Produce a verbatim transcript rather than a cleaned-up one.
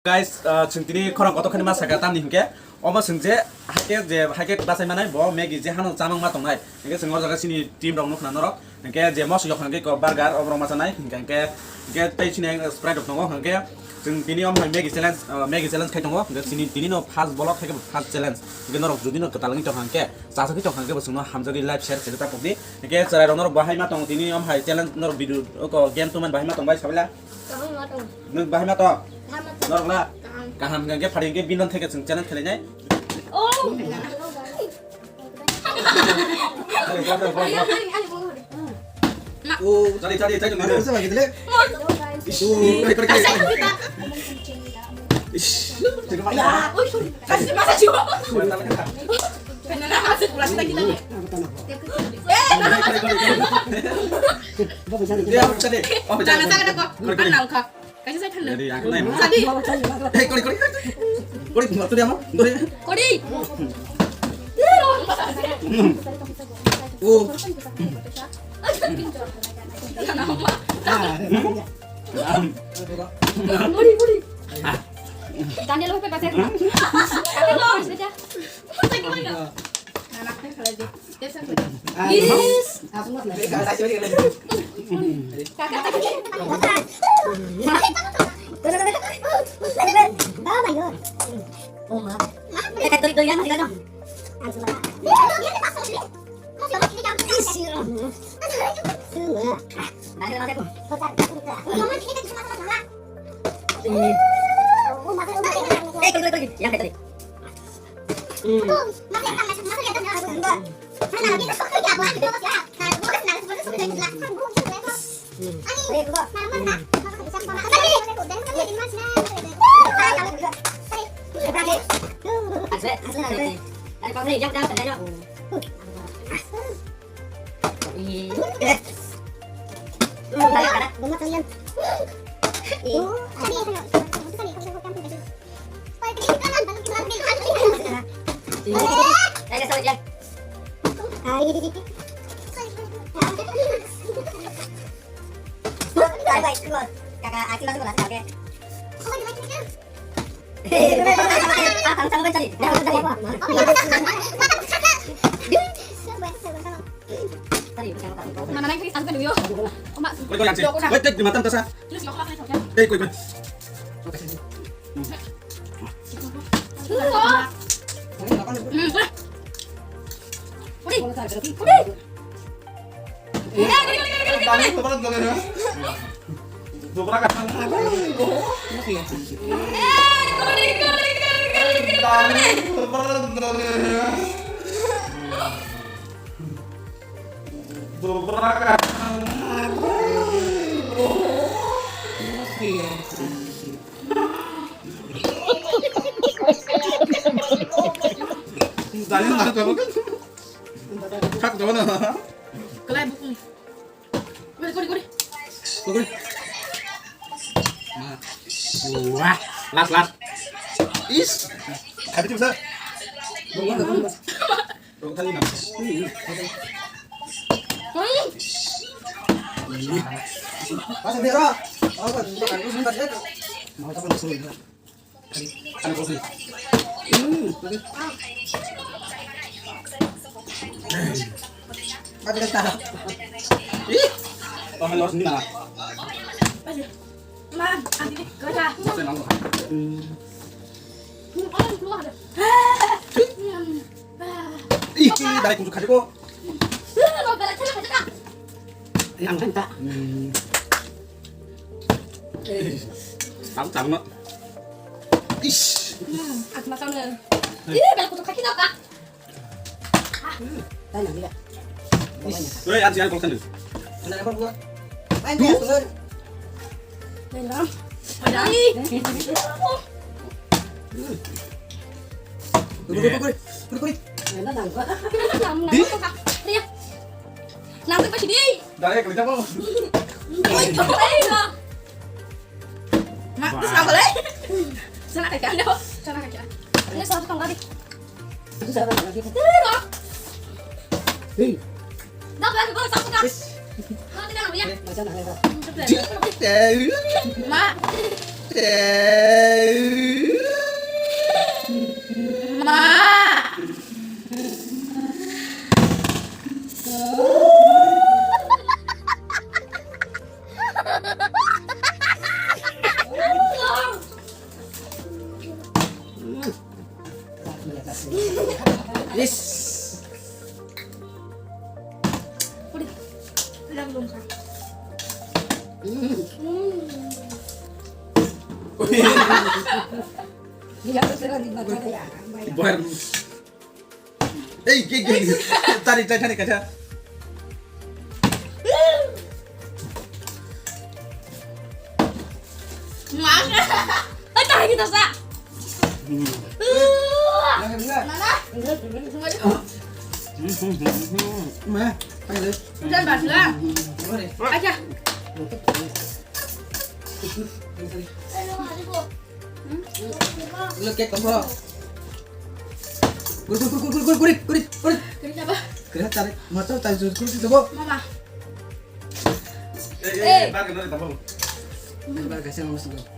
Guys, ah, chwng tini khorang kotor khani ma saka tamni hinkhe omo chwng je haikhe je haikhe bachai manai bo Maggi je hano chamang ma tongnai. Hinkhe chwng o jaga chini team rok nukna norok. Hinkhe je mosok yok hinkhe ko burger oborok ma chanai. Hinkhe, hinkhe, hinkhe tei chini Sprite rok tongo. Hinkhe chwng tini omo hai Maggi challenge, ah, Maggi challenge khai tongo. Hinkhe chini tini no first vlog haikhe first challenge. Hinkhe norok jodi no kwtal wngwi tongkha hinkhe, chasakgwi tongkha hinkhe bo chwngno hamjagwi like share khaijak ta pokdi. Hinkhe chwrai rok norok bo hai ma tongo tini omo hai challenge norok video o ko game tongmani bahai ma tong bai sabila. Kaham ma tong. Nwng bahai ma tong? Kaham ma tong. Norok la? Kaham. Kaham hwnkha khe phari hwnkhe bini theke chwng challenge khlainai. Oh. Oh, chari, chari, chari, chari. Hello, guys. Oh, kore, kore, kore. Ish. Kasi masa jiwa. Kena nama sih pula sih lagi lagi. Eh, nama sih. Dia apa tadi? Oh, jangan, jangan, jangan. Kore, kore. Ang nangkha. Kaisa sai thanle. Ready, ang nai. Sadi. Hey, kori, kori. Kori, kori, tu dia mo. Kori. Kori. Oh. Kori, kori. Daniel, hoy, pase. Daniel, hoy, pase. Yes. Kakak, aku masuk kelas, oke. Mana naik lagi satu dulu yo. Omak. Koi, koi, ansi. Koi, tek, di mata, mata sa. Terus yo, kau apa? Eh, koi, koi. Udah. Udah. Kalai bukung. Kori, kori, kori. Kori, kori. Wah, last, last. Is. Habis itu bisa. Masuk dia, Ra. Mau apa? Mau apa? Ih, ih, dai kujuk kaje ko. Yang kan tak. Tam tam no. Ish. Aku makan. Ih, dai kujuk kaki nak. Woi, ansi, ansi, kolkan. Ada apa gua? Main dia, Sulur. Main dong. Ada. Kuri, kuri, kuri, kuri, kuri. Di? Nang tu pasti di. Dari kerja kok. Oi, oi, oi. Mak, terus apa lagi? Sana kaki anda, sana kaki anda. Ini satu tongkat di. Itu siapa lagi? Hei. Dah, dah, dah, satu kak. Yes. Nanti dah, ya. Eh, macam mana, Kak? Mak. Eh. Bar. Ei, ke, ke, tari, tari, tari, kacha. Mas. Ay, tahan kita sa. Nana. Ma, ayo. Udah, Mas, lah. Aja. Lo cake kamu. Kurit, kurit, kurit, kurit, kurit, kurit. Kurit apa? Kurit tarik. Motor tarik, kurit itu, Bu. Mama. Eh, eh, eh, bar kena tambah. Bar kasih ngomong sih.